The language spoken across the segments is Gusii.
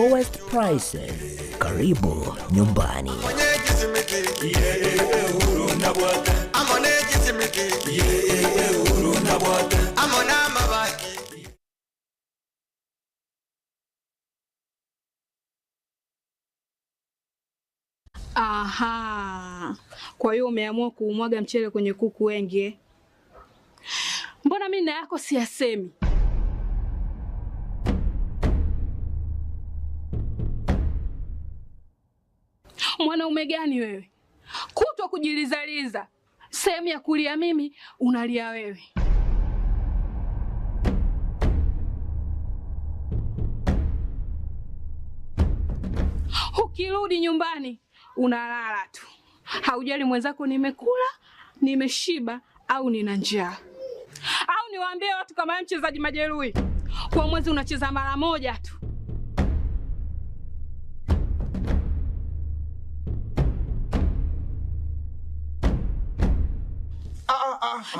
lowest prices. Karibu nyumbani. Aha. Kwa hiyo umeamua kuumwaga mchele kwenye kuku wengi eh? Mbona mimi na yako siyasemi? Mwanaume gani wewe? Kutwa kujilizaliza, sehemu ya kulia mimi unalia wewe. Ukirudi nyumbani unalala tu, haujali mwenzako nimekula, nimeshiba au nina njaa. Au niwaambie watu kama wewe mchezaji majeruhi, kwa mwezi unacheza mara moja tu.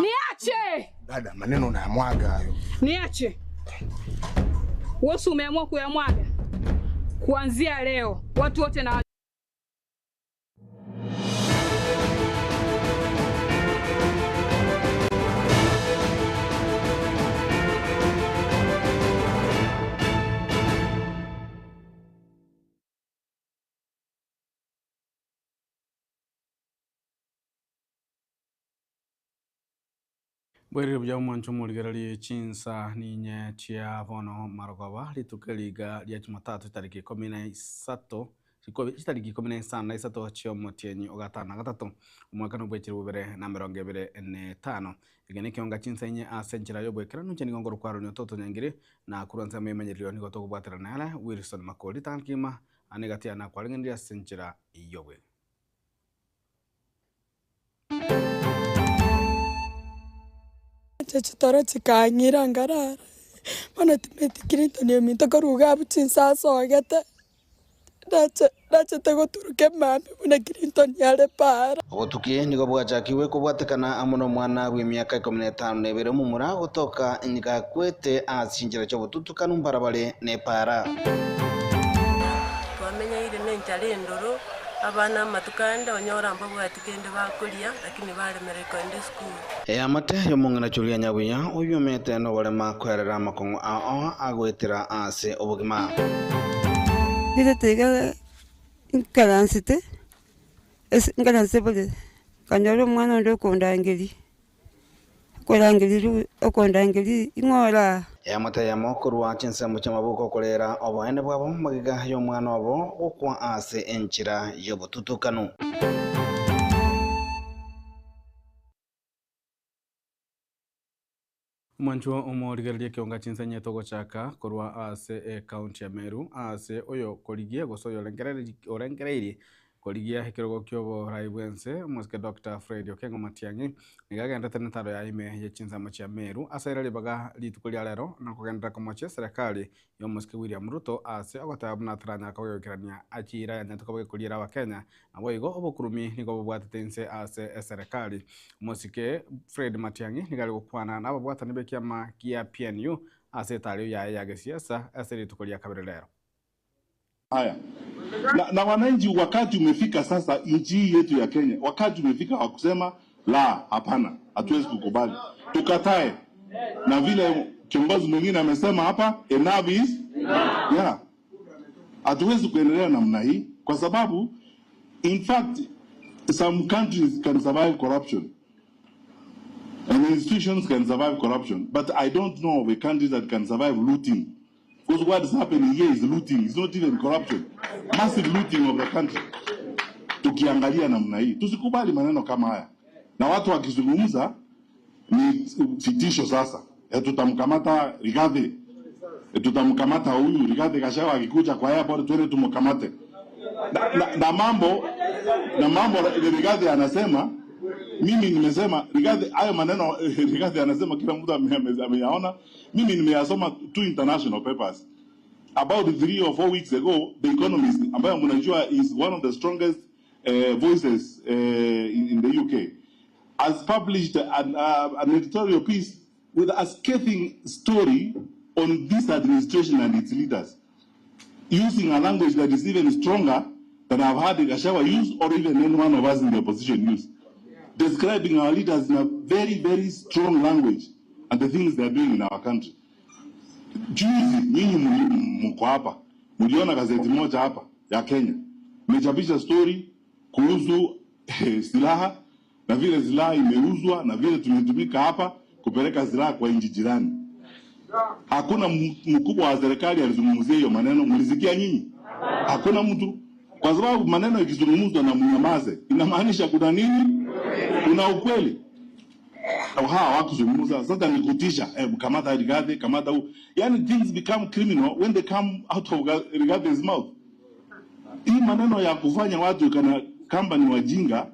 Niache! Dada, maneno unayamwaga hayo. Niache. Wewe umeamua kuyamwaga. Kuanzia leo watu wote na Bwerire buya omwancho omorigererie chinsa ninye chia bono marogoba rituko riga ria jumatatu tariki ikumi na isato chitariki ikumi na isano na isato chia omotienyi ogatano na gatato omwaka nobwechire bubere na emerongo ebere na etano eke na ekionga chinsa inye ase enchera ya obwekeranu inche nigo ngorokwarania ototo nyangire na korwa ensemo emenyererio nigo tokobwaterana nere Wilson Makori tankima ane gati yane akwareng'eneria ase enchera ya obwe. Inche chitoro chikang'ira nkarara, bono timeti Clinton ominto korwa iga abwo chinsa asogete, nache nachete goturuka emambia buna Clinton are para. Obotuki nigo bwachakigwe kobwatekana amo nomwana bw'emiaka ikomi na etano na ebere omomura gotoka gakwete ase chinchera chi'obotutukanu mbarabare na epaara. Twamenyeire nenchara endoro, abana amatuko ande onyore mbabwati kende bakoria, lakini baremererwa kogenda esukuru. Eamate y'omong'ina Julia Nyabuya oyuomete noborema koerera amakong'u ao agoetera ase obogima. Rirete iga nkaransete, ase nkaranse borere, nkanyora omwana onde okondangeria, okorangeria ru okondangeria ing'o ore aa. Eamate eyemo korwa chinsemo chi'amabuko okorera oboene bwabo magega y'omwana obo gokwa ase enchera y'obotutukanu. Omwanchwa omorigereria ekionga chinsenye togochaka korwa ase ecounty ya Meru ase oyokorigia gose oyorengereirie korigia ekerogo kioborai bwense omosike Doctor Fred Okengo Matiang'i nigo agenderete netaro ya ime ye chinsemo chia Meru ase ere ribaga rituko ria rero na kogenderera komochia eserekari ya omosike William Ruto ase ogoteba buna ataranyara kogekerania achira yanyarete koba gekoriera abakenya naboigo obokurumi nigo bobwatete inse ase eserekari. Omosike Fred Matiang'i nigo are gokwana na ababwatani b'ekiama gia PNU ase etario yaye ya gesiasa ase rituko ria kabere rero. Haya. Na, na wananchi, wakati umefika sasa, nchi hii yetu ya Kenya, wakati umefika wa kusema la, hapana, hatuwezi kukubali, tukatae. Na vile kiongozi mwingine amesema hapa, enough is yeah. Hatuwezi kuendelea namna hii kwa sababu in fact some countries can survive corruption and institutions can survive corruption, but I don't know of a country that can survive looting. Because what is happening here is looting. It's not even corruption. Massive looting of the country. Tukiangalia namna hii, tusikubali maneno kama haya. Na watu wakizungumza ni vitisho sasa. Tutamkamata Rigathi. Tutamkamata huyu Rigathi Gachagua akikuja kwa airport twende tumkamate. Na mambo Rigathi anasema, mimi nimesema Rigathi hayo maneno Rigathi anasema kila mtu ameyaona. Mimi nimeyasoma two international papers. About 3 or 4 weeks ago, The Economist, ambayo mnajua is one of the strongest voices in the UK, has published an editorial piece with a scathing story on this administration and its leaders. Using a language that is even stronger than I've heard Gachagua use or even any one of us in the opposition use. Describing our leaders in a very, very strong language and the things they are doing in our country. Juzi nyinyi mko hapa, mliona gazeti moja hapa ya Kenya imechapisha story kuhusu silaha na vile silaha imeuzwa na vile tumetumika hapa kupeleka silaha kwa nchi jirani. Hakuna mkubwa wa serikali alizungumzia hiyo maneno, mlisikia nyinyi? Hakuna mtu, kwa sababu maneno ikizungumzwa na mnyamaze, inamaanisha kuna nini? Kuna ukweli. Hawa hawakuzungumza. Sasa ni kutisha, kamata Rigathi, kamata huu. Yani things become criminal when they come out of Rigathi's mouth. Hii maneno ya kufanya watu kana kamba ni wajinga,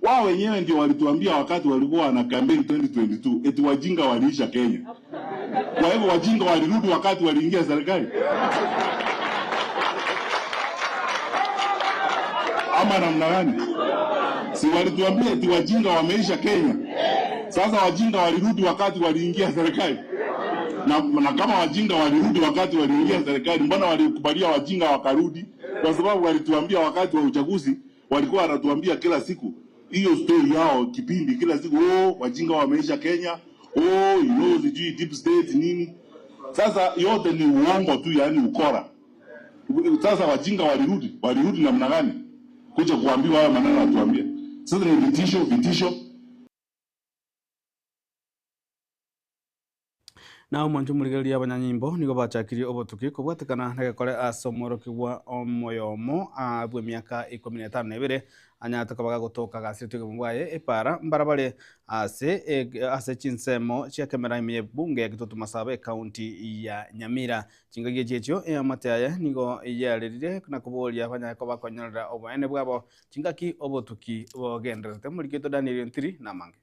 wao wenyewe ndio walituambia wakati walikuwa na campaign 2022 eti wajinga waliisha Kenya. Kwa hivyo wajinga walirudi wakati waliingia serikali ama namna gani? Si walituambia eti wajinga wameisha Kenya? Sasa wajinga walirudi wakati waliingia serikali. Na kama wajinga walirudi wakati waliingia serikali, mbona walikubalia wajinga wakarudi? Kwa sababu walituambia wakati wa uchaguzi, walikuwa wanatuambia kila siku hiyo story yao kipindi kila siku, oh, wajinga wameisha Kenya, oh, you know, sijui deep state nini. Sasa yote ni uongo tu, yani ukora. Sasa wajinga walirudi, walirudi namna gani? Kuja kuambiwa hayo maneno watuambie. Sasa ni vitisho, vitisho. Na omwancho omorigereria abanyanyimbo nigo bachakirie obotuki kobwatekana na gekore ase omworokigwa omoyomo bwa emiaka 15 anyate kobaga gotoka gasiretwe egemo bwaye epara mbarabare ase ase chinsemo chia kemera ime ya bunge ya Kitutu Masaba ekaunti ya Nyamira. Chingaki echi echio eamate aya nigo yarerire na koboria banyare koba konyorera oboene bwabo chingaki obotuki bogendererete. Omorikito Daniel Ntiri namange.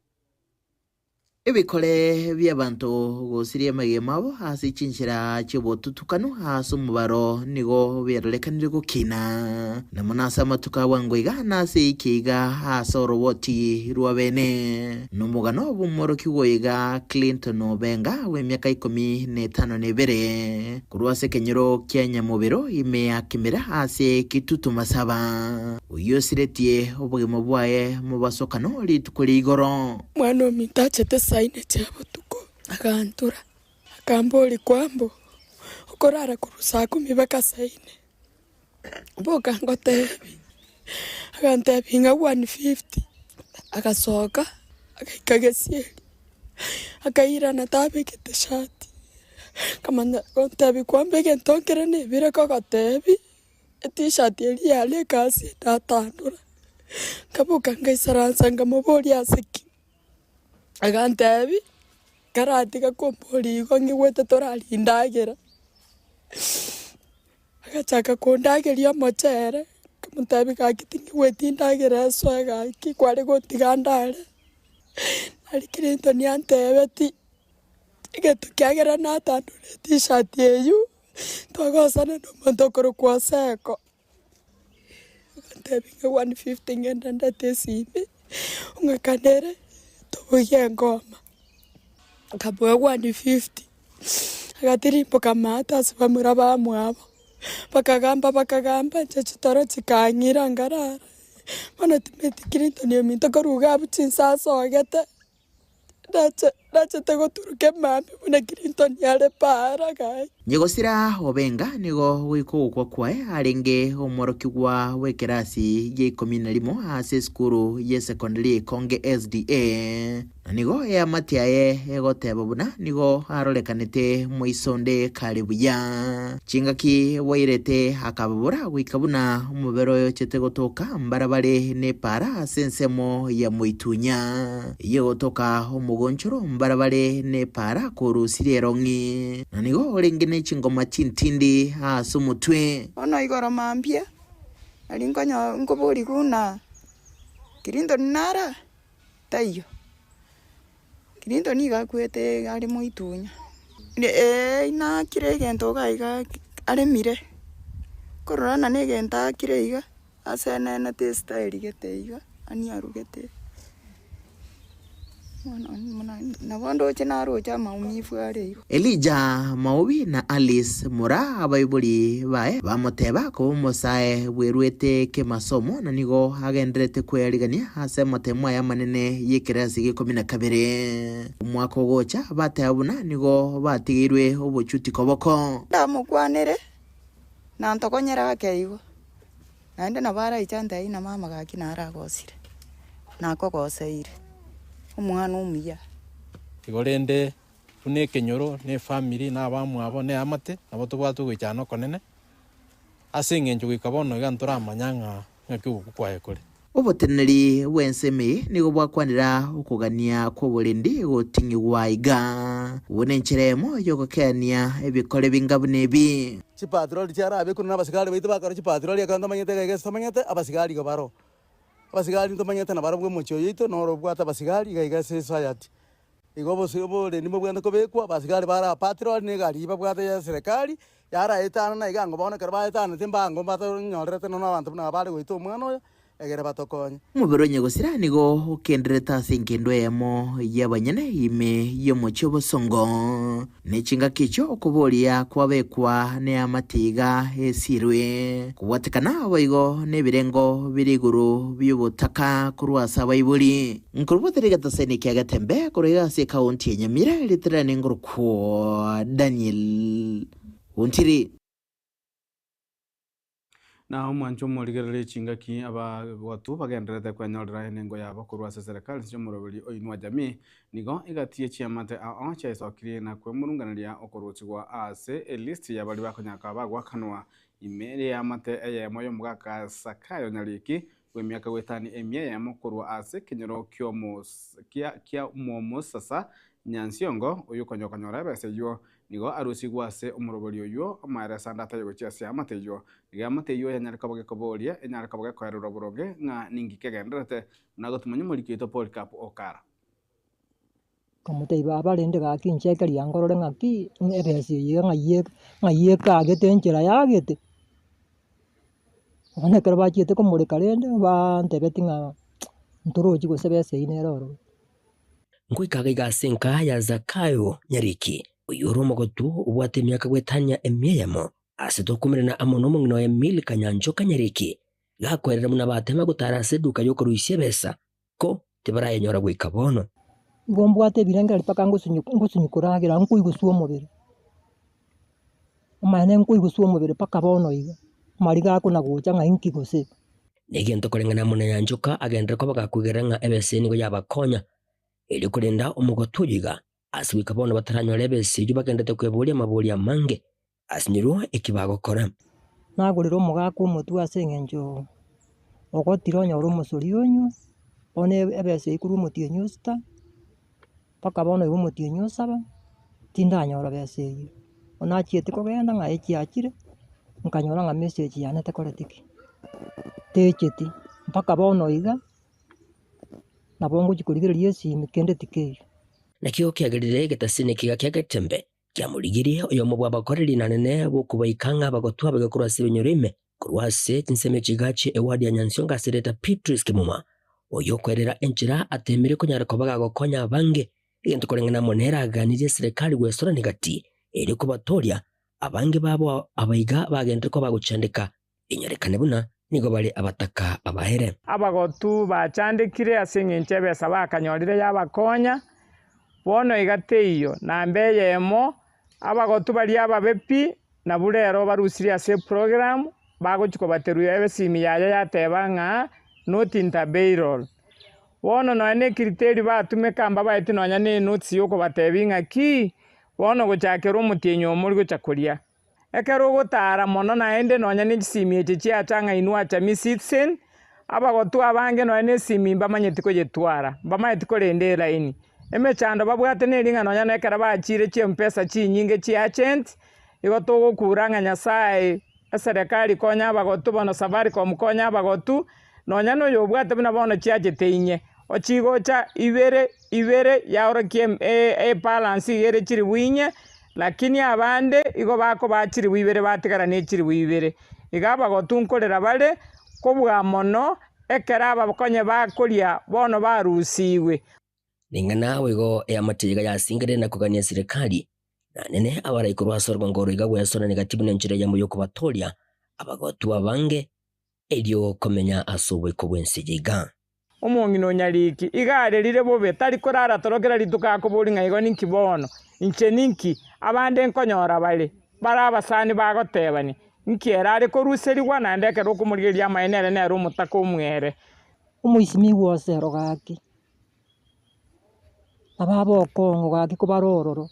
Ebikore by'abantu gosiria amagema abo ase chinchera chi'obotutukanu ase omobaro nigo biarorekanire gokina namo nase amatuko abwango iga nase ike iga ase oroboti rwa bene nomogano bw'omworoki iga Clinton Obenga wa emiaka 52 korwa ase ekenyoro kia Nyamobero ime ya Kimera ase Kitutu Masaba oyo osiretie obogima bwaye mobasokano rituko ria igoro. Mwana ominto achete saine chia botuko agantura akambori kwambo okorara korwa saa kumi mpaka saine mboka ngotebi agantebi ng'a 150 agasoka agaika gesieri akairana tabekete shati kamanya gontebi kwamba egento nkere nibire kogotebi etishati eria yare ekasi ndatandora nkaboka nkaisaransa nkamoboria ase ki agantebi karatiga kombori igo ng'igwete toraria ndagera agachaka kondageria omochere nkamotebi gaki ting'igweti ndagera esoe gaki kware gotiga ndare nari Clinton antebeti egento kiagera natandora etishati eywo twagosana na omonto okorokwa Oseko agantebi ng'a 150 ng'ende ndete esimi ong'akanere tobugie engoma nkamoa 150 agatirimboka maate ase bamura bamwabo bakagamba bakagamba inche chitoro chikang'ira nkarara bono timeti Clinton ominto korwa iga abwo chinsa asogete nachete goturuka emambia buna Clinton are para gai. Nyegosira Obenga nigo goika ogokwa kwaye arenge omworokigwa bwa ekerasi ya 11 ase esukuru ya secondary Ekonge SDA na nigo eamate aye egoteba buna nigo arorekanete moisonde kare buya chingaki bwairete akababura goika buna omobere oyo ochete gotoka mbarabare na epara ase ensemo ya moitunya eye gotoka omogonchoro mbarabare na epara korusirie erong'i na nigo orenge na chingoma chintindi ase omotwe. Bono igoro mambia nari nkonyo nkobori buna Clinton nara taiyo Clinton niga akwete are moitunya inakire egento iga iga aremire kororana na egento akire iga ase enenete estyle gete iga ani arugete. Bono buna nabo ndoche naroche amaumivu are igo. Elija Maobi na Alice Mura abaibori baye bamoteba koba omosae bweruete kemasomo na nigo agendererete kweyarigania ase amatemo aye amanene y'ekerasi gia ikomi na kabere. Omwaka ogocha bateba buna nigo batigeirwe obochuti koboko. Ndamokwanere, na ntokonyere ake igo, naende nabo araiche antebie ng'a mama gaki naragosire, nakogoseire, omwana omuya. Igo rende buna ekenyoro, na efamiri, na abamwabo, na eamate, nabo tobwate ogoichana okonene, ase eng'encho goika bono iga ntoramanya ng'a ng'aki ogokwa kwaye kore. Oboteneneri bw'ensemo eye nigo bwakwanera okogania kw'oborendi goting'igwa iga. Obwo nenchera eyemo y'ogokeania ebikore binga buna ebi. Chipatroli chiarabekwe na abasigari baito bakora chipatroli ekero ntomanyete iga iga ase tomanyete, abasigari igo baroo. Abasigari ntomanyete nabarobwo omochie oyo oito noro obwate abasigari iga iga ase esociety. Igo obosio oborendi mbobwenerete kobekwa, abasigari bare patrol na egari eyio babwate ya eserekari, yaraetanana iga ango bono ekero baetanete mbango mbatonyorerete nonya abanto buna aba bare goita omwana oyo, egere batokonye. Omobere o nyagosira nigo okendererete ase engendu eyemo y'abanyene ime y'omochie obosongo, ne chingaki echio okoboria kwabekwa neamate iga esirwe, kobwatekana boigo nebirengo bire igoro bi'obotaka korwa ase abaibori. Nkorobotera egetaseni kia Getembe korwa iga ase ekaunti ya Nyamira ritirane ngorokwo Daniel Ontiri. Na omwancho omorigererie chingaki abagotu bagendererete kwenyorera enengo yabo korwa ase serikali ase omoroberi o Inua Jamii nigo egati chiamate ao chiaesokirie na kwemurunganeria okorusigwa ase elist ya baria bakonyaka bagoakanwa ime y'eamate eyemo y'omogaka Zakayo Nyariki bw'emiaka goetania emia eyemo korwa ase ekenyoro kia Mwomosasa Nyansiongo, oyio konya okonyora ebesa eyio, nigo arusigwe ase omorobori oyio amaeresa ande ataiyo gochia ase eamate eyio. Nigo eamate eyio yanyare koba gekoboria, enyare koba gekoererwa boronge ng'a ninki kegendererete, buna gotumanya omoriki oito Polycarp Okara. Nkamotebia baba rende gaki inche ekeria nkorore ng'aki ebesa eye ng'ai ng'ai ekagete enchera yagete. Bono ekero bachiete komoreka rende, baantebetie ng'a ntorochi gose besa eyio nere ororo. Ngoika iga ase enka ya Zakayo nyariki, oyio ore omogotu obwate emiaka goetania emia eyemo, ase tokomerana amo nomong'ina oye Milka Nyanchoka nyariki, gakwerera buna batema gotara ase eduka y'okoruisia ebesa, ko tibarayenyora goika bono. Igo mbwate ebirengererio mpaka ngosunyu ngosunyu koragera nkoiguswa omobere, omanyete nkoiguswa omobere mpaka bono iga, amariga akona gocha ng'a inki gose. Negento koreng'ana amo na Nyanchoka agenderere koba gakoigerera ng'a ebesa nigo yabakonya erio korenda omogotu oyo iga ase goika bono bataranyora ebesa eyio bagenderete kweboria amaborio amange asinyirwe eki bagokora. Nagorera omogaka omotwe ase eng'encho ogotire onyore omosori onywe, bono ebesa eyio korwa omotienyi osita, mpaka bono iga omotienyi osaba, tindanyora besa eyio. Bono nachieti kogenda ng'a echiachire, nkanyora ng'a message yane tekoreti ki? Techeti, mpaka bono iga, nabo ngochi korigereria esimi kende tikeiyo. Nakio kiagerire egetasini ekiga kia Getembe kiamorigirie oyomo bw'abakoreri nanene b'okobaika ng'a abagotwa abage korwa ase ebinyoro ime, korwa ase chinsemo echigache ewadi ya Nyansiongo ase erieta Beatrice Kimuma, oyio okoerera enchera ateemire konyara koba gagokonya abange, egento koreng'ana amo nere aganirie eserekari gwesorania gati erio kobatooria abange babo abaiga bagenderere koba bagochandeka, inyorekane buna nigo bare abataka abaere. Abagotu bachandekire ase engencho ebesa bakanyorire yabakonya, bono iga teiyo. Namba eyemo, abagotu baria ababe pi, nabwo rero barusirie ase eprogram, bagochia kobaterwa esimi yaye yateba ng'a not interbail. Bono nonya ne ecriteria batumeka mbabaeti nonya ne enotice yokobatebia ng'aki, bono gochakera omotienyi omo ori gocha koria. Ekero ogotaara mono naende nonya ne chisimi echi chiacha ng'a inwe achami citizen, abagotu abange nonya ne esimi mbamanyeti koyetwara, mbamanyeti korenda elaini. Emechando babwate neri ng'a nonya nekero bachiire chimpesa chinyinge chia agent, igo togokura ng'a Nyasaye, eserekari konya abagotu bono Safaricom konya abagotu, nonya na oyobwate buna bono chiachete inye, ochigocha ibere ibere yaorokia ebalance iga ere chilifu inye, Lakini abande igo bakobaa chilifu ibere batigara ne chilifu ibere. Iga abagotu nkorera bare kobua mono ekero abakonye bakoria bono barusigwe. Ning'ana boigo eamate iga yasingerire na kogania eserekari, na nene abarai korwa ase orogongo oro iga gwesona negati buna enchera eyemo y'okobatooria abagotu abange, erio komenya ase oboiko bw'ense eye iga. Omong'ina o Nyariki iga arerire bobe, tari korara toro kera rituko akoboria ng'a igo ninki bono, inche ninki, abande nkonyora bare, bare abasani bagotebania, Inki ere are koruserigwa, naende ekero okomorigereria amaene ere nere omotaka omwere. Omoisimigwa osero gaki, nabo abokong'u gaki kobare ororo,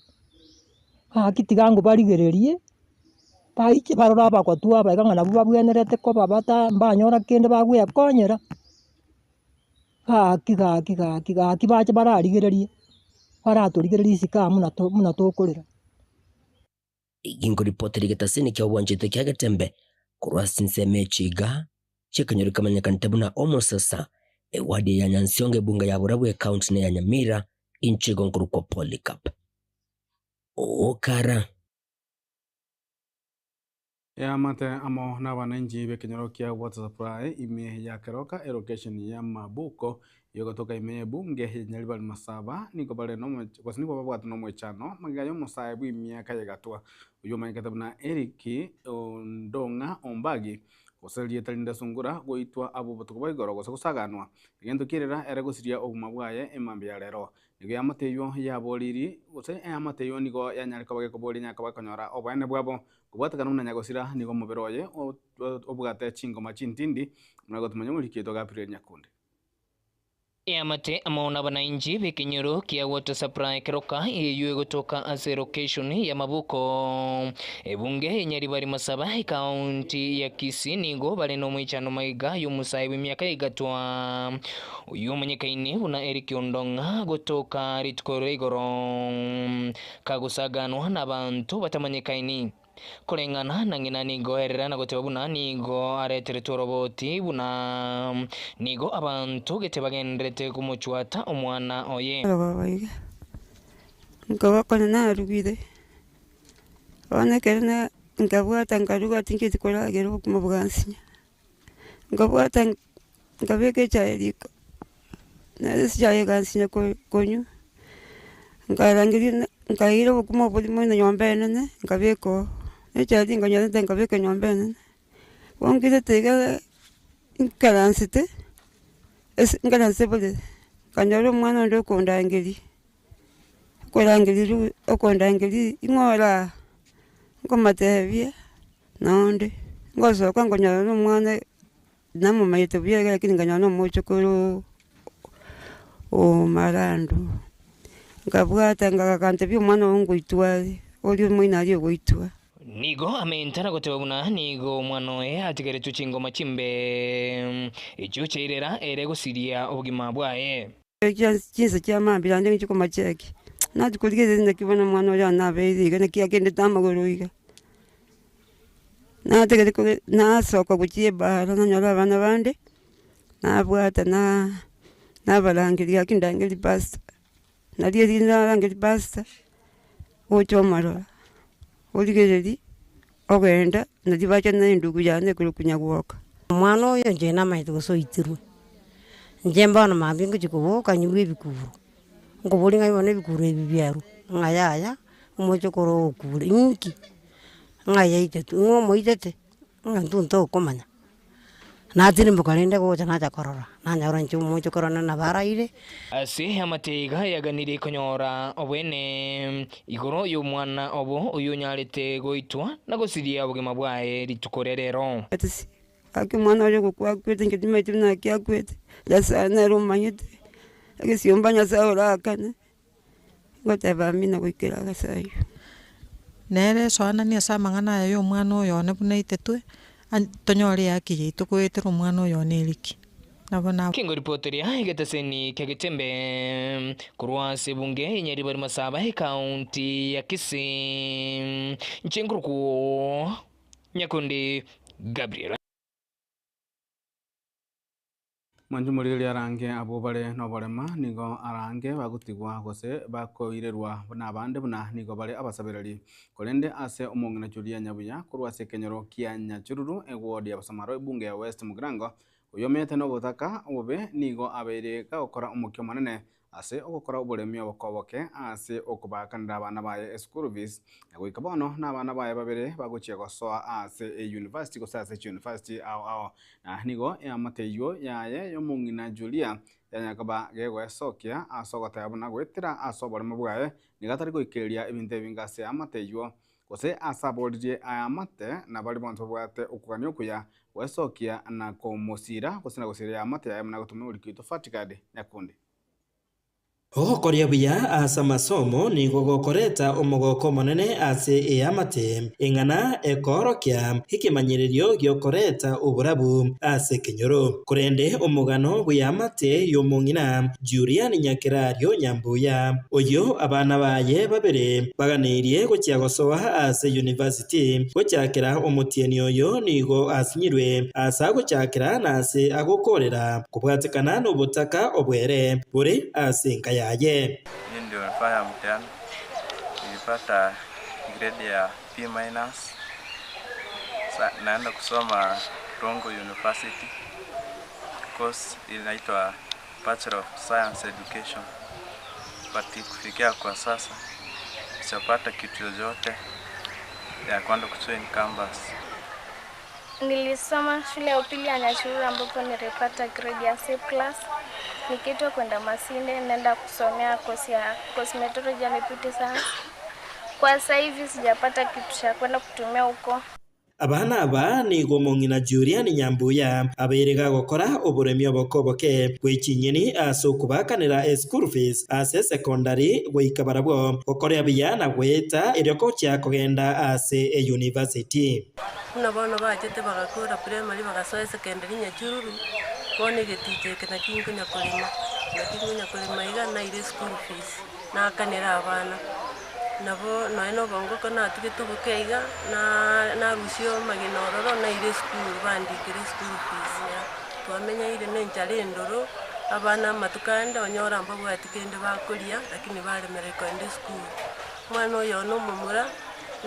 gaki tiga ngobarigererie, baiche barore abagotu aba iga ng'a nabwo babwenerete koba bata mbanyora kende bagwekonyera, gaki gaki gaki gaki bache bararigererie, baratorigereria isiko aa buna to buna tokorera. Ginko ripoti rigetasini kia obwanchete kia Getembe korwa ase chinsemo echi iga chiekenyoro kemanyekanete buna Omosasa, ewadi ya Nyansiongo ebunge ya Borabu ecounty neya Nyamira inche igo nkorokwa Polycarp Okara. Eamate amo nabananchi b'ekenyoro kia Water Supply ime ya Keroka elocation ya Mabuko Egotoka ime y'ebunge ya Nyaribari Masaba nigo bare gose nigo babwate nomoichano magega y'omosae bw'emiaka y'egatwa oyio omanyekete buna Eric Ondong'a Ombagi gose erieta rinde Sungura goitwa abwo obotuko bwa igoro gose gosaganwa egento kierera ere gosiria obogima bwaye emambia ya rero. Nigo eamate eyio yaboriri gose eamate eyio nigo yanyare koba gekoboria nyare koba gekonyora oboene bwabo kobwatekana buna nyagosira nigo omobere oye obwate chingoma chintindi buna gotomanya omoriki oito Gabriel Nyakundi. Eamate amo nabanainchi b'ekenyoro kia Water Supply Keroka eyio egotoka ase location ya Mabuko, ebunge ya Nyaribari Masaba, ekaunti ya Kisii nigo bare nomoichano magega y'omosae bw'emiaka egatwa oyio omonyekaine buna Eric Ondong'a gotoka rituko ria igoro kagosaganwa nabanto batamanyekaini. Koreng'ana na ng'ina nigo erera na goteba buna nigo areteretwe oroboti, buna nigo abanto gete bagendererete komochwata omwana oye. Orogogo iga, nkoba konya narugire, bono ekero na nkabwata nkaruga tinchieti koragera obokima bwansinya, nkabwata nkabeka echae riko, nere echae egansinya ko- konywa, nkarangeria na nkaira obokima obo rimo na nyomba enene, nkabeka oo, echae tinkanyarete nkabeka nyomba enene, bono nkirete iga nkaransete, ase nkaranse borere, nkanyora omwana onde okondangeria, okorangeria ru okondangeria ing'o ore aa, nkomotebia nonde, ngosoka nkonyora na omwana. Namomaete buya iga lakini nkanyora na omochokoro o Marandu, nkabwata ngakantebia omwana oo ngoitwa are, oria omoino aria ogoitwa. Nigo amenta na goteba buna nigo omwana oye atigeretwe chingoma chimbe, echio chiairera ere gosiria obogima bwaye. Chinsa chia mambia naende nchia komacheki, nachia korigereria naki bono omwana oria one nabeire iga naki agendete amagoro iga. Nategereri kore nasoka gochia ebara nanyora abana bande, nabwata na nabarangeria gaki ndangerie pastor, nario riria narangeria pastor, ocha omorora, origereria, ogenda, nario bacha na endugu yane ekorokwa Nyagwoka. Omwana oyo inche namanyete gose oitirwe, inche bono mambia ngochia koboka nyigwe ebikuro, nkoboria ng'a bono ebikuro ebi biarwa, ng'a yaya, omochokoro oo okure, inki? Ng'a yaitetwe, ng'o omoitete? Ng'a intwe ntokomanya. Natirimboka rende gocha nacha korora, nanyora inche omochokoro one nabo araire. Ase amateiga yaganirie konyora obwene igoro y'omwana obo oyonyarete goitwa na gosiria obogima bwaye rituko ria rero. Gaki omwana oria ogokwa akwete inche timanyeti buna naki akwete, Nyasaye nere omanyete, egesiomba Nyasaye orakane, ngoteba amina goikera ase ayio. Nere esoananie ase amang'ana aya ya omwana oyo one buna aitetwe, tonyore ehaki yaito goetera omwana oyo one eriki. Nabo na. Kingo ripoti ria egeteseni kia Getembe korwa ase ebunge ya Nyaribari Masaba ekaunti ya Kisii. Inche nkorokwo Nyakundi Gabriel. Mwanche morigererie arange abwo bare noborema, nigo arange bagotigwa gose bakoirerwa nabande buna nigo bare abasabereri. Korende ase omong'ina Julia Nyabuya korwa ase ekenyoro kia Nyachururu, eward ya Bosamaro, ebunge ya West Mugirango, Oyo omenyete na obotaka obobe nigo abeire gagokora omokia omonene ase ogokora oboremi obokoboke ase okobaakanera abana baye eschool fees, na goika bono nabana baye babere bagochia gosoa ase eyunivasiti gose ase chiyunivasiti ao ao. Na nigo eamate eyio yaye y'omong'ina Julia yanyara koba gegoesokia ase ogoteba buna goetera ase oboremo bwaye nigo atari goikeria ebinto ebinge ase eamate eyio, gose ase aboririe eamate na baria bonsi babwate okogania okuya goesokia na komosira gose na gosiria eamate yaye buna gotoma orikio oito Fatikadi Nyakundi. Ogokoria buya ase amasomo nigo gokoreta omogoko omonene ase eamate, eng'ana ekoorokia ekemanyererio gi'okoreta oborabu ase ekenyoro. Korende omogano bw'eamate y'omong'ina Julian Nyakerario Nyambuya, oyio abana baye babere baganeirie gochia gosoa ase university gochakera omotienyi oyo nigo asinyirwe ase agochakera na ase agokoorera Kobwatekana nobotaka obwere bore ase enka yaye. Mimi ndio nilifanya mtihani, nilipata grade ya B minus. Sa naenda kusoma Rongo University, course inaitwa Bachelor of Science Education, but kufikia kwa sasa sijapata kitu yoyote ya kwenda kujoin campus. Nilisoma shule ya upili ya Nyachururu ambapo nilipata grade ya C plus. Nikiitwa kwenda Masinde naenda kusomea kosi ya cosmetology and beauty science. Kwa sasa hivi sijapata kitu cha kwenda kutumia huko. Abana aba nigo omong'ina Julian Nyambuya abeire gagokora oboremi oboke oboke bwe chinyeni ase okobaakanera eschool fees ase esekondari goika barabwo gokorea buya na goeta erio gochia kogenda ase eyunivasiti. Buna bono bachete bagakora primary bagasoa esecondary Nyachururu, bono egeticha eke naki nkonya korema, naki nkonya korema iga naire eschool fees, naakanera abana. Nabo nonya na obongoko natugete oboke iga, na narusia amagena ororo naire esukuru bandikere eschool fees ya. Twamenyaire na enchara endoro, abana amatuko ande onyore mbabwati kende bakoria, lakini baremereri kogenda esukuru. Omwana oyo one omomura.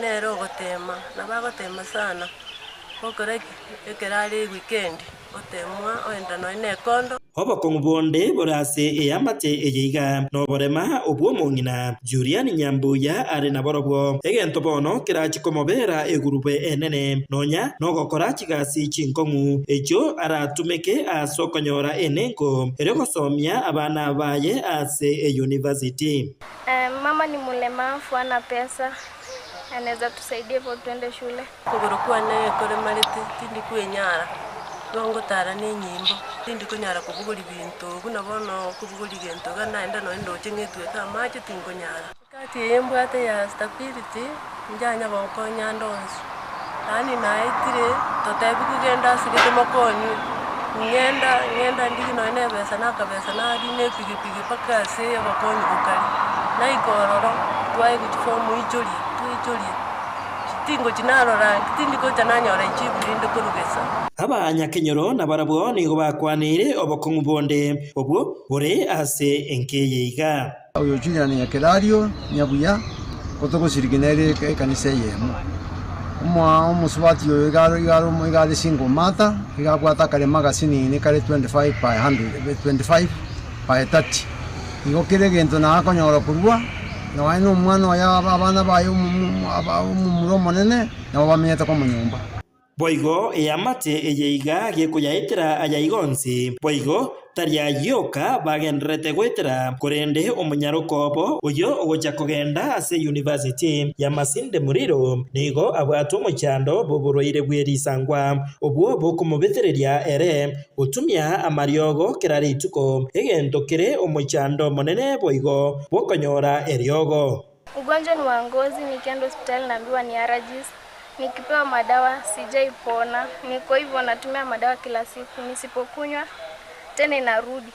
Nere ogoteema, nabo agoteema sana, gokora ki? Ekero are ewikendi, oteemwa oenda nonya na ekondo. Obokong'u bonde bore ase eamate eye iga noborema obw'omong'ina Julian Nyambuya are naborobwo. Egento bono kerache komobera egurube enene nonya nogokora chigasi chinkong'u echio aratumeke ase okonyora enengo erio gosomia abana baye ase eyunivasiti. Mama ni mlemavu hana pesa anaweza tusaidia hivyo tuende shule. Okogoro kwane koremarete, tindi kwenyara, igo ngotara na enyimbo, tindi konyara kobogoria binto buna bono kobogoria gento iga naende nonye ndoche ng'etweke amache tinkonyara. Ekati eye mbwate ya stability, njanya gonkonya ande onsi, yaani naetire totebiwu genda ase gete mokonywe, ng'enda ng'enda ndigie nonye na ebesa na akabesa narina epigipigi mpaka ase obokonyi bokare, naika ororo, twaegwa chifomu ichorie, twaichoria, tingochi narora tindi gocha nanyora echibu rinde korwa gesa. Abanyakenyoro nabarabwo nigo bakwaneire obokong'u bonde obwo bore ase enka eye iga. Oyo Julian Nyakerario Nyabuya otogosiriki nere ekanisa eyemo. Omoa omosubati oyo iga are iga are iga are single mother, iga abwate akaremo agasinini kare 25 by 100 25 by 30. Igo kera egento nakonyora korwa, nonya na omwana oye abana baye omomura omonene, nabo bamenyete komonyomba. Boigo eamate eye iga gekoyaetera aya iga onsi, boigo tari ayio oka bagendererete goetera, korende omonyaroka obo oyio ogocha kogenda ase University ya Masinde Muliro nigo abwate omochando bw'oborwaire bwe risangwa, obwo bokomobetereria ere gotumia amariogo kera rituko, egento kere omochando omonene boigo bw'okonyora eriogo. Ugonjwa ni wa ngozi, nikienda hospitali naambiwa ni allergies. Nikipewa madawa sijaipona, niko hivyo natumia madawa kila siku, nisipokunywa tena inarudi.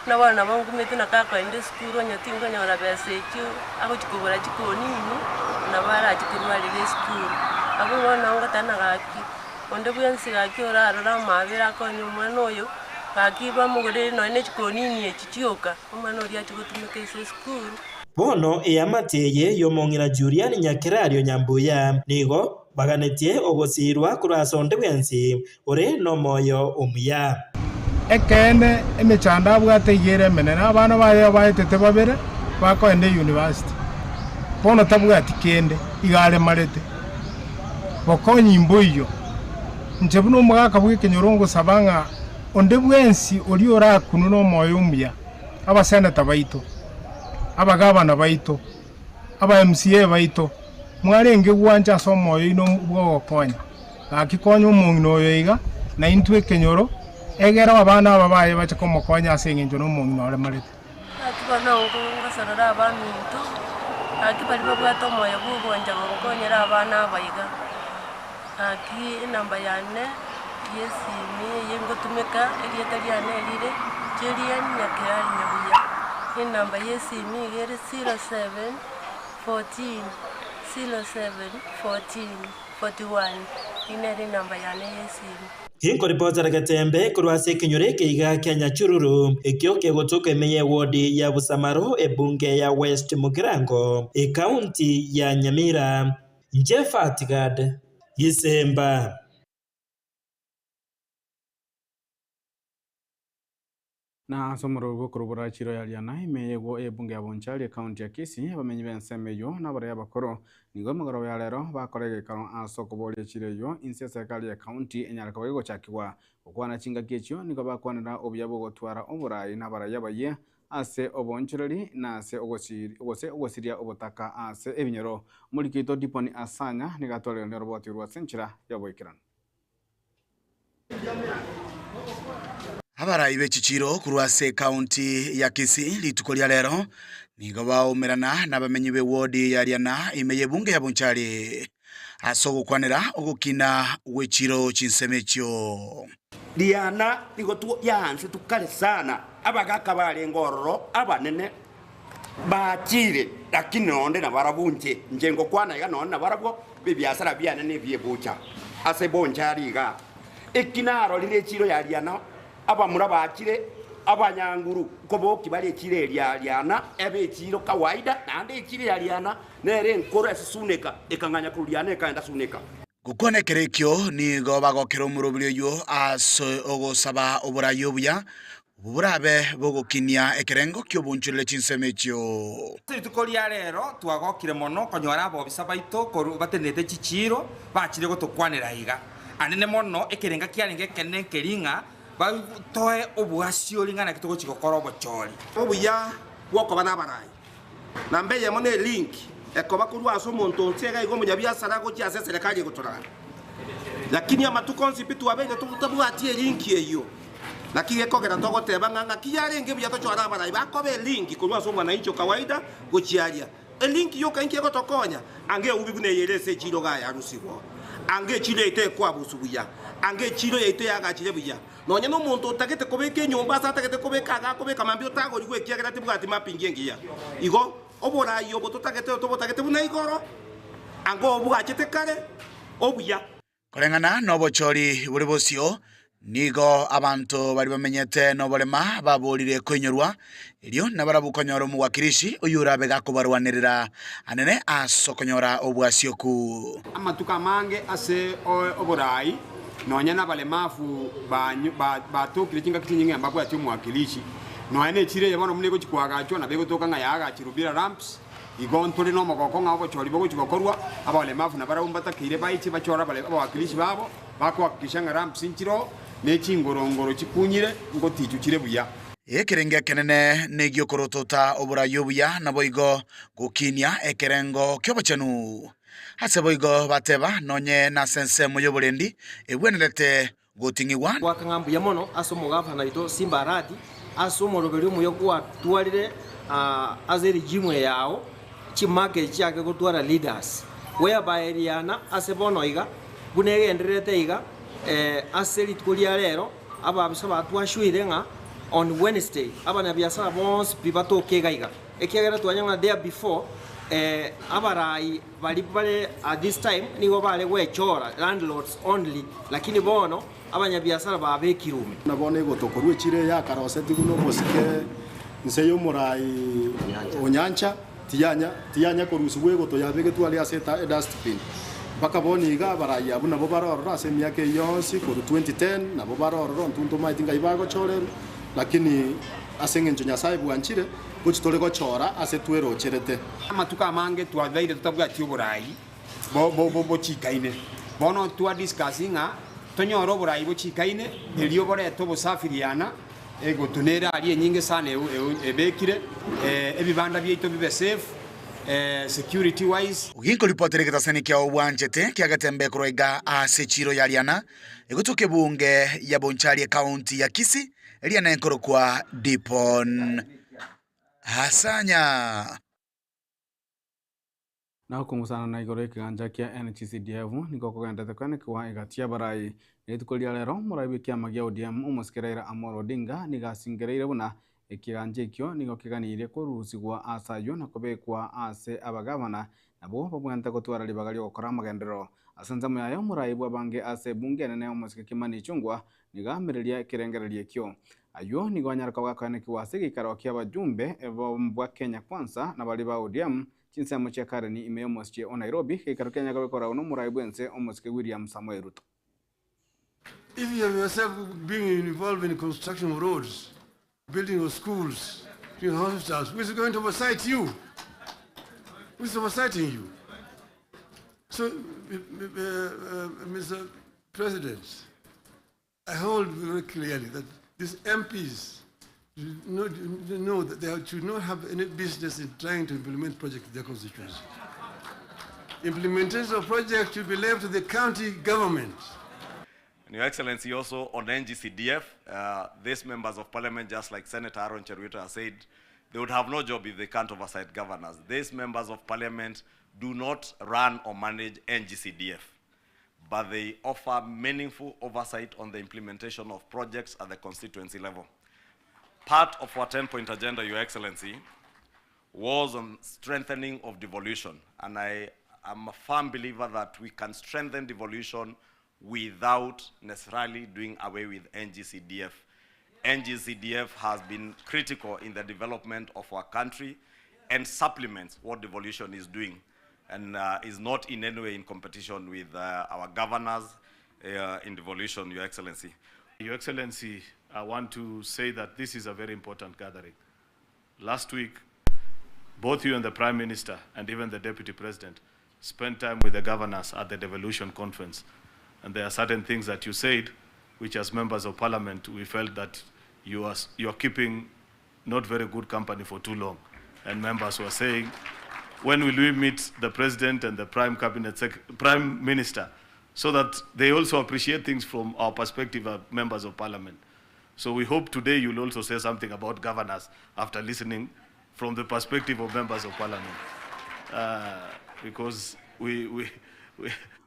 Buna bono nabo ngumete na gakoenda esukuru onye tinkonyora besa echio agochia kogora chikonini, nabo arachie korwarera esukuru. Abwo bono ngoteba ng'a gaki, onde bwensi gaki orarore amabera akonye omwana oyo, gaki bamogorere nonye na echikonini echi chioka, omwana oria achie gotumeka ase esukuru. Bono eamate eye y'omong'ina Julian Nyakerario Nyambuya nigo baganetie ogosiirwa korwa ase onde bwensi ore nomoyo omuya. Ekeene, emechando abwate iga ere emenene, abana baye abaetete babere bakoenda eyunivasiti, bono tabwati kende, iga aremarete. Bokonyi mboiyo. Inche buna omogaka bw'ekenyoro ngosaba ng'a onde bwensi oria orakunwe nomoyo omuya, abaseneta baito, abagavana baito, aba MCA baito, mwarenge gwancha ase omoyo oino bw'ogokonya. Gaki konya omong'ina oyo iga, na intwe ekenyoro, egere abana aba baye bache komokonya ase engencho nomong'ina oremarete. Gaki bono ngosorora abaminto, gaki baria babwate omoyo bw'ogwancha gonkonyera abana aba iga. Gaki enamba yane y'esimi eye ngotumeka, erieta riane erire Julian Nyakeari Nyabuya, enamba y'esimi iga ere 0714 0714. 41, Eyio nere enamba yane y'esimi. Inkoripotera Getembe korwa ase ekenyoro eke iga kia Nyachururu, ekio kegotoka ime y'ewodi ya Busamaro, ebunge ya West Mugirango, ekaunti ya Nyamira. Inche Fatgad Gisemba. Na ase omorweri bw'okorobora chiiro ya Riana, ime y'egwo y'ebunge ya Bonchari, ekaunti ya Kisii, abamenyi b'ensemo eyio na abarai abakoro nigo emegoroba ya rero bakora egeikaro ase okoboria chiiro eyio inse eserekari y'ekaunti enyare koba gegochakigwa. Gokwana chingaki echio nigo bakwanera obuya bw'ogotwara oborai na abarai abayia ase oboonchoreri na ase gose ogosiria obotaka ase ebinyoro. Omoriki oito Diponi Asanya nigo atwarire oroboti orwo ase enchera y'oboikeranu. Abarai be chichiiro korwa ase ekaunti ya Kisii rituko ria rero nigo baoumerana nabamenyi be ward ya Riana ime y'ebunge ya Bonchari ase ogokwanera ogokina gwe chiiro chinsemo echio. Riana nigo yaansetwe kare sana, abagaka barenge ororo abanene bachire, lakini nonde nabarabwo inche, inche ngokwana iga nonde nabarabwo Ebiasara biane nebi'ebucha ase bonchari iga. Eki narorire echiro ya Riana, abamura bachire abanyanguru nkoboki bare echiro eria ya Riana ebe echiro kawaida, naende echiro ya Riana nere enkoro ase Suneka, ekang'anya korwa Riana ekaenda Suneka. Gokwana ekero ekio nigo bagokera omorobiri oyio ase ogosaba oborai obuya, Obwo borabe bogokinia ekerengo ki'obonchorere chinsemo echio. Ase rituko ria rero twagokire mono konyora abobisa baito korwa batenenete chichiiro bachire gotokwanera iga. Anene mono ekerenga kiarenge ekenene nkeri ng'a batoe obwasiori ng'a naki togochia gokora obochori. Obuya bw'okoba nabarai. Namba eyemo ne link ekoba korwa ase omonto onsi iga iga omonyabiasara gochia ase eserekari egotorara. Lakini amatuko onsi pi twabeire totabwati elink eyio. Naki gekogera togoteba ng'a ng'aki yarenge buya tochore abarai bakoba elink korwa ase omwananchi o kawaida gochia aria. Elink yoka inki egotokonya? Ange eubi buna eye ere ase echiiro iga yarusigwa. Ange echiiro yaito ekwabusu buya. Ange echiiro yaito yagachire buya. Nonya nomonto otagete kobeka enyomba ase atagete kobeka agakobeka mambia otagorigwe ekiagera tibwati mapping engiya. Igo oborai obo totagete tobotagete buna igoro, anga obwachete kare, obuya. Koreng'ana nobochori bore bosio, nigo abanto baria bamenyete noborema baborire koinyorwa, erio nabarabwo konyora omowakilishi oyio orabe gakobarwanerera anene ase okonyora obwasioku. Amatuko amange ase oboraai, nonya nabaremafu batokire chingaki chinyinge mbabwati omwakilishi. Nonya nechira eye bono buna egochia koagachwa, nabo egotoka ng'a yaagachirwe bila ramps. Igo ntore nomogoko ng'a obochori bogochia gokorwa, abaremafu nabarabwo mbatakeire baiche bachore abawakilishi babo, bakohakikisha ng'a ramps nchiroo, ne chingorongoro chikunyire ngotichu chire buya. Ekerengo ekenene negi'okorotota oborai obuya, naboigo gokinia ekerengo ki'obochenu. Ase boigo bateba, Nonye nase ensemo y'oborendi egwenerete goting'igwa. Goaka ng'a mbuya mono ase omogavana oito Simba Arati ase omoroberi omuya gwatwarire ase eregimu eye yao, chimark echi chiake gotwara leaders whereby riana ase bono iga buna egendererete iga ase rituko ria rero ababisa batwashuire ng'a on Wednesday abanyabiasara bonsi pi batoke iga iga ekiagera twanya ng'a there before abarai Baria bare at this time nigo bare gwechora, landlords only, lakini bono abanyabiasara babekirwe ime. Buna bono egotokorwa echiro eye akarosetigwe nomosike inse y'omorai o nyancha. Tiyanya tiyanya korusigwa egoto yabegetwe aria ase eta edustbin. Mpaka bono iga abarai abwo nabo bare ororo ase emiaka eyio yonsi korwa 2010 nabo bare ororo intwe ntomaeti ngai bagochorerwa lakini ase eng'encho Nyasaye bwanchire gochi tore gochora ase twerocherete. Amatuko amange twabeire totabwati oborai bochikaine. Bono twa discuss ng'a tonyore oborai bochikaine erio borete obosafiriana egotu nere aria enyinge sana ebekire ebibanda biaito bibe safe security wise. Oginkoripotera egetasani kiao bwanchete kia Getembe korwa iga ase echiiro ya Riana, egotoka ebunge ya Bonchari ekaunti ya Kisii, eriana enkorokwa Dipon Asanya. Na okong'usana na igoro y'ekegancha kia NGCDF nigo kogenderete koenekigwa egati y'abarai. Rituko ria rero, omorai bw'ekiama gia ODM, omosike Raila Amolo Odinga, nigo asingereire buna ekegancha ekio nigo keganirie korusigwa ase ayio na kobekwa ase abagavana nabwo babwenerete gotwara ribaga ri'ogokora amagenderero. Ase ensemo yaye, omorai bw'abange ase ebunge enene omosike Kimani Ichung'wa nigo aamereria ekerengererio ekio. Ayio nigo anyare koba gakoenekigwa ase egeikaro ki'abajumbe bwa Kenya Kwanza na baria ba ODM Chinsemo chia Karen ime y'omosichie o Nairobi, geikaro kia Nyakabe koragwa n'omorai bw'ense omosike William Samoei Ruto. If you have yourself being involved in construction of roads, building of schools, building of hospitals, who is going to oversight you? Who is oversighting you? So, Mr. President, I hold very clearly that these MPs know, know that they should not have any business in trying to implement projects in their constituency. Implementation of projects should be left to the county government. And Your Excellency, also on NGCDF, these members of parliament, just like Senator Aaron Cheruiyot has said, they would have no job if they can't oversight governors. These members of parliament do not run or manage NGCDF, but they offer meaningful oversight on the implementation of projects at the constituency level. Part of our 10-point agenda, Your Excellency, was on strengthening of devolution. And I am a firm believer that we can strengthen devolution without necessarily doing away with NGCDF. NGCDF has been critical in the development of our country and supplements what devolution is doing, and is not in any way in competition with our governors in devolution, Your Excellency. Your Excellency, I want to say that this is a very important gathering. Last week, both you and the Prime Minister and even the Deputy President spent time with the governors at the Devolution Conference. And there are certain things that you said, which as members of parliament, we felt that you are keeping not very good company for too long. And members were saying, when will we meet the President and the Prime Cabinet Prime Minister, so that they also appreciate things from our perspective as members of parliament. So we hope today you'll also say something about governors after listening from the perspective of members of parliament. Because we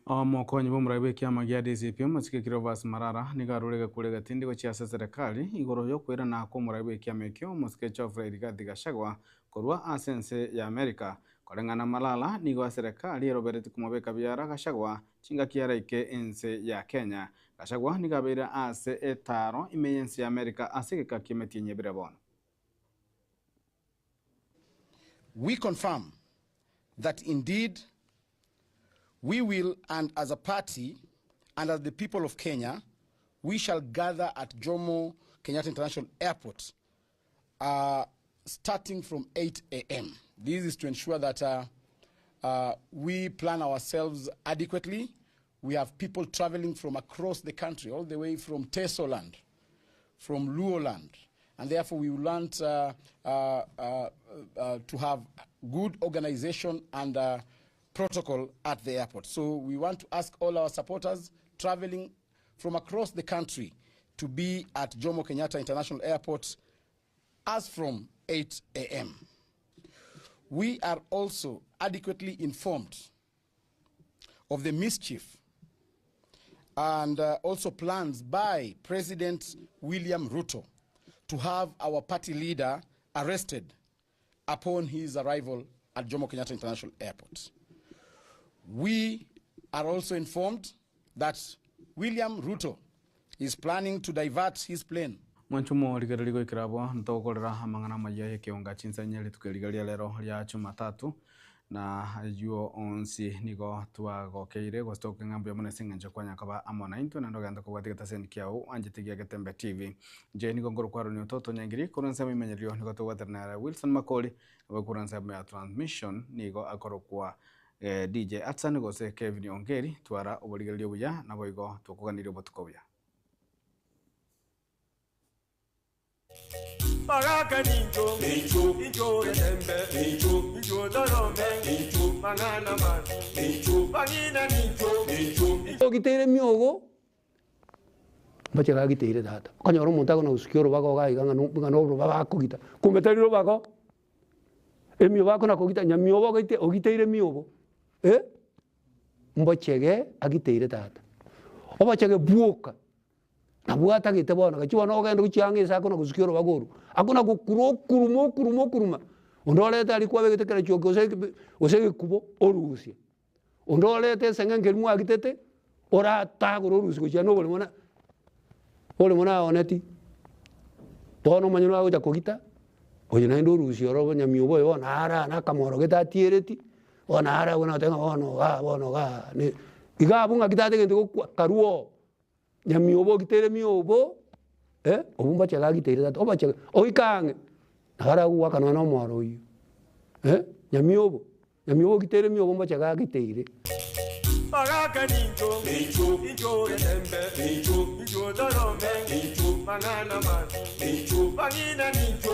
Omokonyi bw'omorai bw'ekiama gia DCP omosike Cleophas Malala nigo arure gekure gatindi gochia ase serikali igoro y'okoirana kwa omorai bw'ekiama ekio omosike Geoffrey Rigathi Gachagua korwa ase ense ya America. Koreng'ana Malala nigo serikali erobereti komobeka biara Gachagua chingaki araike ense ya Kenya. Gachagua nigo abeire ase etaro ime y'ense ya America ase egeka ki'emetienyi ebere bono. We confirm that indeed we will, and as a party and as the people of Kenya, we shall gather at Jomo Kenyatta International Airport starting from 8 a.m. This is to ensure that we plan ourselves adequately. We have people traveling from across the country, all the way from Tesoland, from Luoland, and therefore we want to have good organization and protocol at the airport. So we want to ask all our supporters traveling from across the country to be at Jomo Kenyatta International Airport as from 8 a.m. We are also adequately informed of the mischief and also plans by President William Ruto to have our party leader arrested upon his arrival at Jomo Kenyatta International Airport. We are also informed that William Ruto is planning to divert his plane. Mwanche omorigereria goikera abwo ntogokorera amang'ana amayia y'ekeonga chinsa inye rituko eriga ria rero ria Jumatatu, na ayio onsi nigo twagokeire gose togokeng'a mbuya mono ase eng'encho kwanya koba amo naintwe naende ogenda kobwatia egetaseni kiao oanchete gia Getembe TV. Inche nigo nkorokwa Aaron Ototo Nyangiri, korwa ensemo imenyererio nigo togwaterana nere Wilson Makori, nabo korwa ensemo ya transmission nigo akorokwa DJ Atsan gose Kevin Ongeri, twara oborigereria obuya naboigo tokoganirie obotuko obuya. Bagaka nincho, incho getembe, incho torome, mang'ana mabi, bang'ina nincho. Ogiteire miogo, mbache gagiteire tata. Okonyora omonto akona gosukia orobago iga iga ng'a ng'a norobago akogita, kumbe tari robago, emiobo akona kogita nyamiobo ogaite ogiteire miobo eh, mbochege agiteire tata. Obochege bwoka. Nabwo atagete bono, gachia bono ogende gochia ang'e ase akona gosukia orobago orwo, akona gokura okuruma okuruma okuruma, onde orete aria kwabegete kerachuoki gose ekebi gose egekubo orusia, onde orete eseng'enke eria mwagitete, oratagore orusie gochia na oboremo na oboremo naoneti, bono omanye nagocha kogita, oyo naende orusia oro obonyamiobo oyo bono ara na akamoro gete atiereti, bono ara abwo nagoteba ng'a bono igaa bono igaa ne iga abwo ng'aki tatagete gokwa karue oo. Nyamiobo ogitere miobo, eh, obwo mbochege agiteire tata, obochege, oike ang'e, nabo aragoaka nonya na omoro oyio, eh, nyamiobo, nyamiobo ogitere miobo mbochege agiteire. Bagaka nincho, incho getembe, incho torome, mang'ana mabi, bang'ina nincho.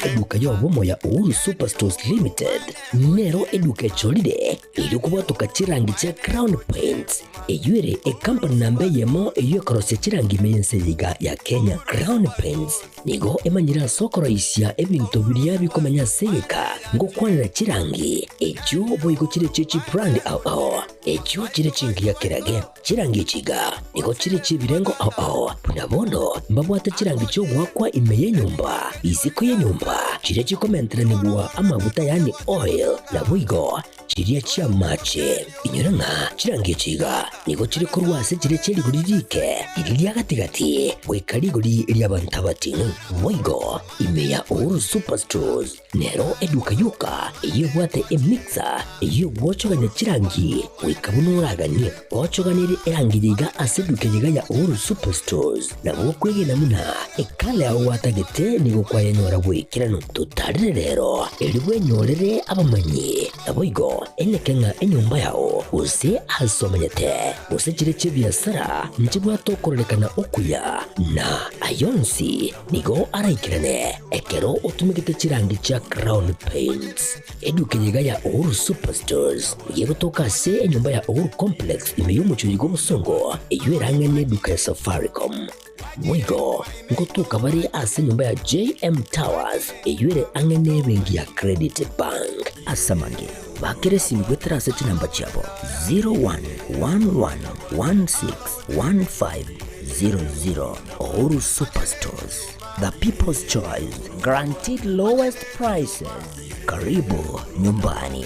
Eduka y'obomo ya Uhuru Superstores Limited nero eduka echorire erio kobwatoka chirangi chia Crown Paints eyio ere ekampani namba eyemo eyio ekorosia chirangi ime y'ense eye iga ya Kenya. Crown Paints nigo emanyire ase okoroisia ebinto biria bikomenya ase egeka ngokwanera chirangi echio boigo chire chie chibrand ao ao echio chire chingiya kerage. Chirangi echi iga nigo chire chi'ebirengo ao ao, buna bono mbabwate chirangi chi'ogoakwa ime y'enyomba, isiko y'enyomba, chiria chikomenteranigwa amaguta yaani oil, naboigo chiria chi'amache. Inyora ng'a chirangi echi iga nigo chire korwa ase chiria chie rigori riike, riria ria gati-gati, goika rigori ri'abanto abating'u. Boigo ime ya Uhuru Superstores Nero eduka yoka eyio ebwate emixer eyio egwochogania chirangi goika buna oraganie. Ochoganirie erangi yiga ase eduka yiga ya Uhuru Superstores nabo okwegena buna ekala yao gwatagete nigo kwayenyora goikeranu. Totarire rero erio bwenyorere abamanyi naboigo eneke ng'a enyomba yao gose ase omanyete gose chire chi'ebiasara nchibwate okororekana okuya na ayonsi Nigo araikerane ekero otumegete chirangi chia Crown Paints. Eduka eye iga ya Uhuru Superstores nigo egotoka ase enyomba ya Uhuru Complex ime y'omochie oyo bw'obosongo eyio erang'e neduka ya Safaricom. Boigo ngotoka bare ase enyomba ya JM Towers eyio ere ang'e nebenki ya Credit Bank. Ase amange, bakera esimi goetera ase chinamba chiabo 0111161500. Uhuru Superstores, the people's choice, guaranteed lowest prices. Karibu nyumbani.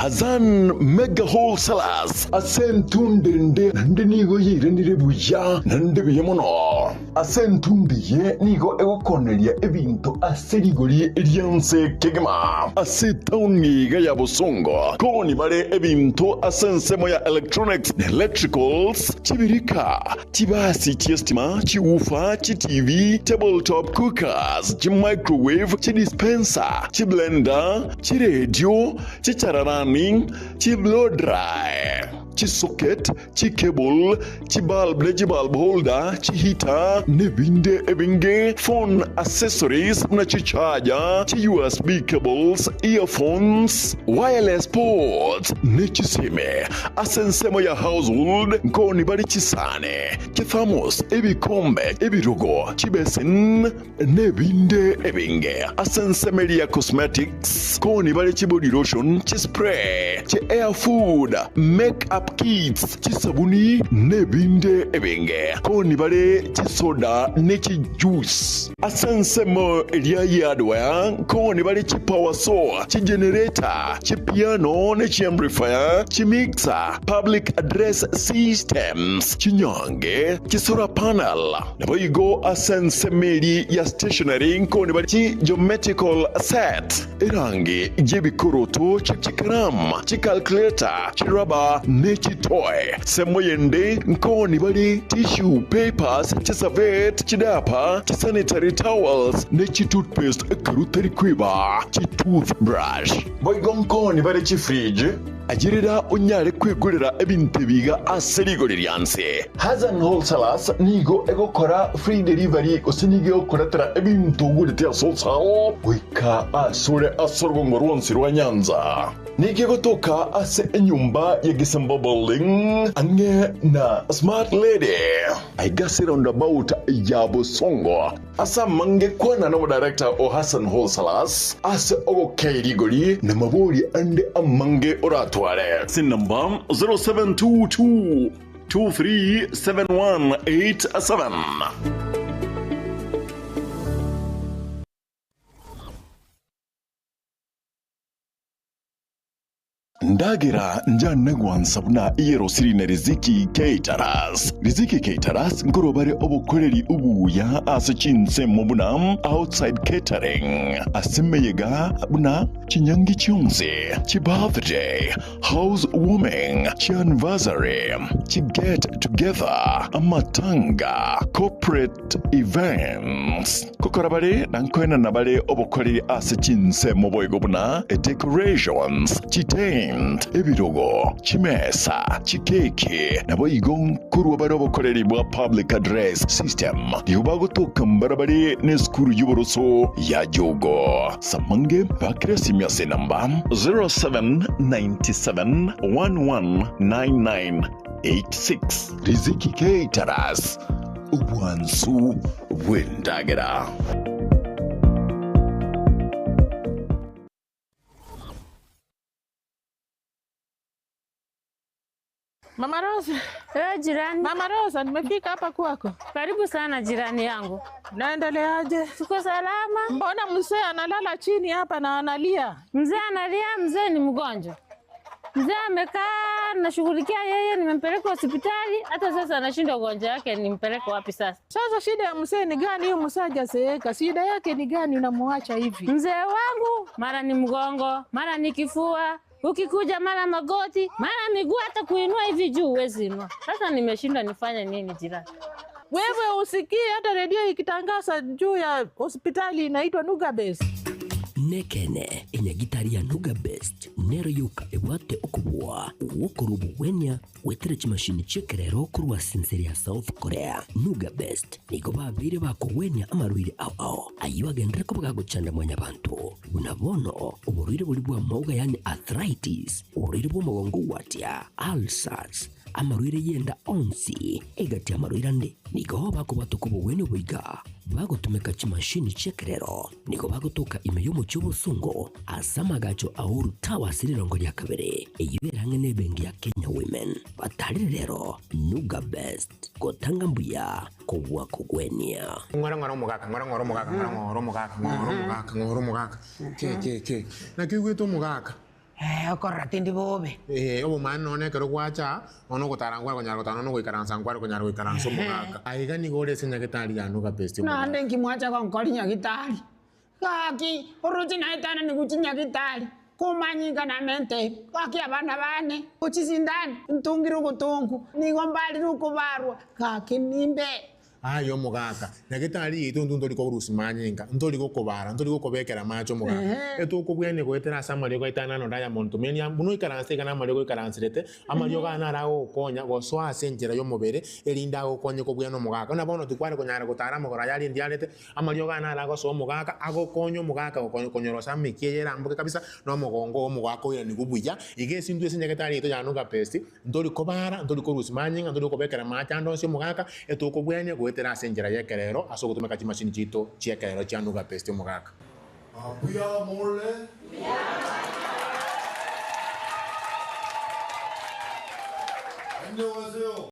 Hazan Mega Wholesalers ase entundo ende naende nigo yairanire buya naende buya mono. Ase entundo eye nigo egokoneria ebinto ase rigori ri'ense kegima. Ase etaoni iga ya Bosongo koni bare ebinto ase ensemo ya electronics na electricals, chibirika, chibasi chi'estima, chiwoofer, chiTV, tabletop cookers, chimicrowave, chidispenser, chiblender, chiredio, chichararani, chiblow dry, chisocket, chicable, chibulb ne chibulb holder, chiheater, nebinde ebinge, phone accessories buna chicharger, chi USB cables, earphones, wireless ports, ne chisime. Ase ensemo ya household nkoni bare chisani, chithermos, ebikombe, ebirogo, chibesin, Nebinde ebinge ase ensemo eria ya cosmetics, koni bare chibody lotion, chispray, chi hair food, make up kits, chisabuni, nebinde ebinge. Koni bare chisoda ne chijuice. Ase ensemo eria ye hardware, koni bare chipower saw, chigenerator, chipiano ne chiamplifier, chimixer, public address systems, chinyange, chisolar panel. Naboigo ase ensemo eria ya stationery nkoni bare chi geometrical set, erangi y'ebikoroto, chikaramu, chicalculator, chirubber, ne chitoy. Ensemo yende nkoni bare tissue papers, chiservette, chidiaper, chisanitary towels, ne chitoothpaste ekero otari kweba chitoothbrush. Boigo nkoni bare chifridge, Ayerera onyare kwegorera ebinto ebi iga ase rigori ria nse. Hassan Wholesalers nigo egokora free delivery gose nigo egokoretera ebinto ogorete ase wholesale goika asore ase orogongo rwonsi rwa Nyanza. Nigo egotoka ase enyomba ya Gisemba Building ang'e na Smart Lady aiga ase roundabout ya Bosongo. Ase amange kwana nomodirector o Hassan Wholesalers ase ogokei rigori na mabori ande amange oratware. Ase enamba 0722 237187. Ndagera njane gwansa buna eyerosiri na Riziki Caterers. Riziki Caterers nkorwa bare obokoreri obuya ase chinsemo buna outside catering, ase emeyega buna chinyangi chionsi, chibirthday, house warming, chianniversary, chiget together, amatanga, corporate events. Gokora bare na nkoenana bare obokoreri ase chinsemo boigo buna decorations, chitent, ebirogo, chimesa, chikeki, naboigo nkorwa bare obokoreri bwa public address system. Nigo bagotoka mbarabare nesukuru y'oboroso ya Jogo. Samange bakire esimi ase enamba 0797 119986. Riziki Caterers, obwansu bw'endagera. Mama Rosa. Eh, jirani. Mama Rosa, nimefika hapa kwako. Karibu sana jirani yangu. Naendeleaje? Tuko salama. Mbona mzee analala chini hapa na analia? Mzee analia, mzee ni mgonjwa. Mzee amekaa nashughulikia yeye, nimempeleka hospitali, hata sasa anashindwa ugonjwa wake, nimpeleke wapi sasa? Sasa shida ya mzee ni gani? Huyu mzee hajazeeka, shida yake ni gani unamuacha hivi? Mzee wangu mara ni mgongo, mara ni kifua, ukikuja mara magoti, mara miguu, hata kuinua hivi juu huwezi inua. Sasa nimeshindwa nifanye nini jirani? Wewe usikii hata redio ikitangaza juu ya hospitali inaitwa Nuga Base. Nekene enyagitari ya Nuga Best nero yoka ebwate okobua gwokorwa obogwenia gwetera chimashini chi'ekerero korwa ase ya South Korea. Nuga Best nigo babeire bakogwenia amarwaire ao ao ayio agenderere koba gagochanda mwanyabanto buna bono oborwaire boria bw'amauga yaani arthritis, oborwaire bw'omogongo gwatia, ulcers, Amarwaire y'enda onsi egati y'amarwaire ande nigo bakobwatoka obogwenia oboiga bagotumeka chimashini chi'ekerero. Nigo bagotoka ime y'omochie obosongo ase amagacho a Uhuru Towers rirongo ria kabere, eyio ere ang'e n'ebenki ya Kenya Women. Batarire rero Nuga Best, gotanga mbuya kobua kogwenia. Ng'ora ng'ora omogaka, ng'ora ng'ora omogaka, ng'ora ng'ora omogaka, ng'ora omogaka, ng'ora omogaka. Ke ke ke. Naki oigwete omogaka? Eh, okorora tindi bobe. Ee, obomani nonya ekero gwacha, nonya ogotara nkware konyara gotara, nonya ogoikaransa nkware konyara goikaransa omogaka. Aiga nigo ore ase nyagetari ya Nuga Best omogaka. Naende nki mwacha gonkori nyagitari? Gaki, oroche naetanani gochia nyagitari, komanyinga namente, gaki abana bane, gochia sindani, ntungire ogotongu, nigo mbarire okobarwa, gaki nimbe. Aye omogaka, nyagetari yaito intwe ntori korusia manyinga, ntori gokobara, ntori gokobekera amache omogaka. Etokobwenia goetera ase amariogo aito aya nano Diamond Tumenia, buna oikaranse iga namariogo oikaranserete, amariogo aya naro agogokonya gosoa ase enchera y'omobere, erinde agokonye kobwenia omogaka. Buna bono tikware konyara gotara amagoro aya aria ndiarete, amariogo aya naro agosoa omogaka, agokonya omogaka konyorosa emekia eye eramboke kabisa, na omogongo oo omogaka oiranigwe buya. Iga ase intwe ase nyagetari yaito ya Nuga Best, Ntori kobara, ntori korusia manyinga, ntori kobekera amache ande onsi omogaka, etokobwenia goetera ase enchera y'ekerero ase ogotumeka chimashini chiaito chi'ekerero chia Nuga Paste omogaka. Mbuya more? Annyeonghaseyo.